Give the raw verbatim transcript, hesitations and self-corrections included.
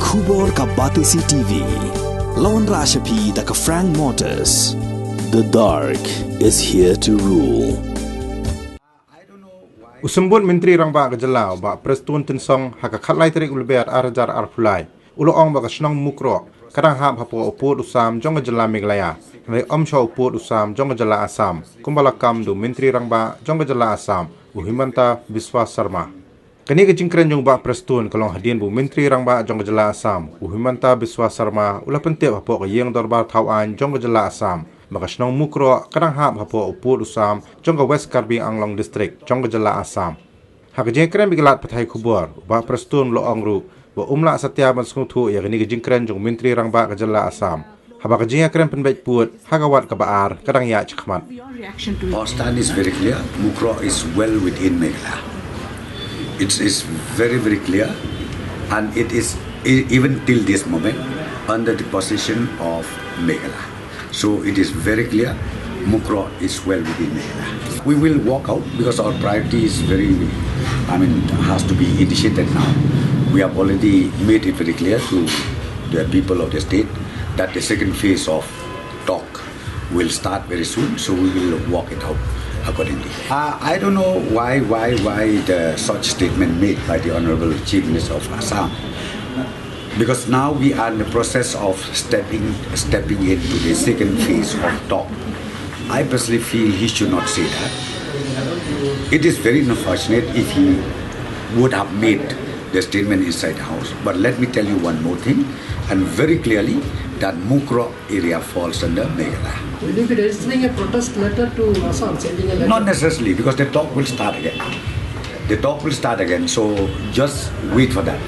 Khubor ka Batesi T V. Lawan Rashapi da ka Frank Motors. The dark is here to rule. U Symbud Myntri Rangbah ka jylla, u Bah Prestone Tynsong, ha ka khatlai tarik u Lber ar hajar arphew lai, u la ong ba ka shnong Mukroh ka dang hap hapoh u pud u sam jong ka jylla Meghalaya, hynrei ym shuh u pud u sam jong ka jylla Assam, kumba la kam da u Myntri Rangbah jong ka jylla Assam, u Himanta Biswa Sarma. Kane ka jingkren jong u Bah Prestone ka long hadien ba u Myntri Rangbah jong ka jylla Assam, u Himanta Biswa Sarma, u la pyntip hapoh ka ïing dorbar thaw aiñ jong ka jylla Assam ba ka shnong Mukroh ka dang hap hapoh u pud u sam jong ka West Karbi Anglong District jong ka jylla Assam. Ha ka jingkren bad ki lad pathai khubor, u Bah Prestone u la ong ruh ba um lah satia ban sngewthuh ïa kane ka jingkren jong u Myntri Rangbah ka jylla Assam haba ka jingïakren pynbeit pud ha ka wat kaba ar ka dang ïaid shakhmat. Our stand is very clear. Mukroh is well within Meghalaya. It is very, very clear, and it is e- even till this moment under the possession of Meghalaya. So it is very clear. Mukroh is well within Meghalaya. We will walk out because our priority is very, I mean, has to be initiated now. We have already made it very clear to the people of the state that the second phase of talk will start very soon, so we will work it out accordingly. Uh, I don't know why, why, why the such statement made by the Honorable Chief Minister of Assam, because now we are in the process of stepping, stepping into the second phase of talk. I personally feel he should not say that. It is very unfortunate if he would have made the statement inside the house. But let me tell you one more thing, and very clearly, that Mukroh area falls under Meghalaya. Will you be registering a protest letter to Assam, sending a letter? Not necessarily, because the talk will start again. The talk will start again, so just wait for that.